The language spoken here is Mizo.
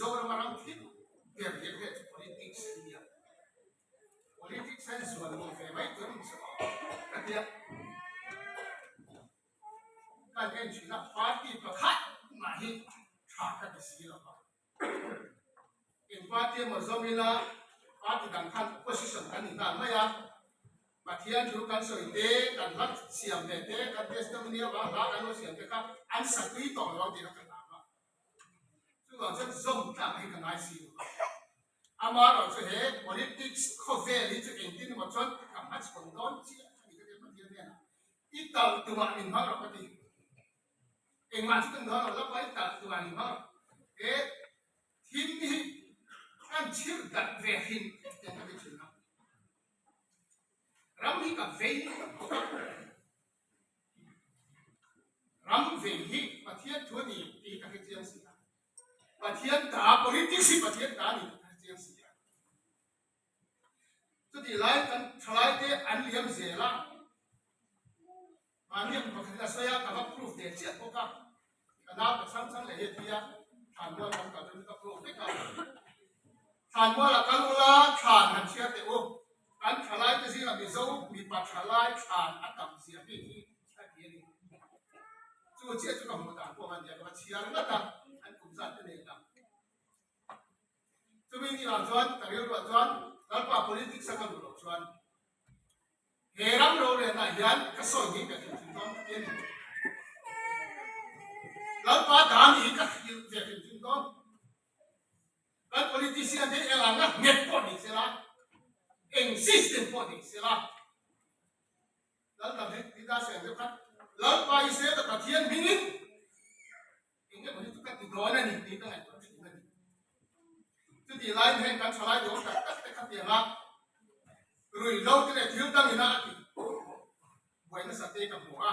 Mizorama ram thil ber leh ber chu politics a nia. Politics hian zuan lo ve mai tur a ni saw ka tia. Kan en thin a, party pakhat mah hi tha ka ti si lo va. Eng party emaw zawm ila party dang khan opposition kan ni nghal mai a, Pathian thu kan sawi te, kan hla siam ve te, kan testimony avang hla kan lo siam te kha an sa tui tawh lo ang tih kha ka hlau a. Chuvang chuan zawm tlak hi ka ngai si lo va. Amaherawh chu he politics khawvel hi chu engtin emaw chuan ka hmachhawn dawn chiah a ni ka ti a Pathian hnenah i tal tumah min hmang rawh ka ti. Engmah chu kan dawn lo, lapa i tal tumah min hmang rawh. He thim hi kan chhir dat ve hrim hrim tiang ka ti thin a. Ram hi ka vei bawk a. Ram vei hi Pathian thu a ni tih ka hrechiang si a. Pathian ta, politics hi Pathian ta a ni tih ka hrechiang si a. Chutih lai kan thalaite an liam zel a. Mahni ang pakhatin a sawi a, ka va proof ve chiah bawk a. Ka nau ka chhang chhang leh hi a thi a, thlanmual kan kal chuan ka proof vek a. Thlanmualah kal ula thlan han chhiar teh u. Kan thalai te zingah Mizo mipa thalai thlan a tam zia bik hi a ti a ni. Chu chiah chu ka hmuh dan pawh a nia, ka va chhiar ngat a, an kum zat te nei ang. Chumi ni ah chuan ka rilruah chuan Lalpa politics a ka luh loh chuan He ram rorelna hian ka sawi ngei ka hrilh thin dawn ka ti a ni. Lalpa dan hi ka hrilh ve hrim hrim dawn. Kan politician te eng anga nghet pawh ni sela, eng system pawh ni sela, Lal Davida sawi ang deuh khan Lalpa Israel ta Pathian hmingin Eng emaw hi chu ka ti dawn a ni tih ka ngaihtuah thin a ni. Chutih laiin heng kan thalai dawr tak tak te kha tiang a, ruihhlo te leh thil dangin a a ti buai nasa te ka hmu a.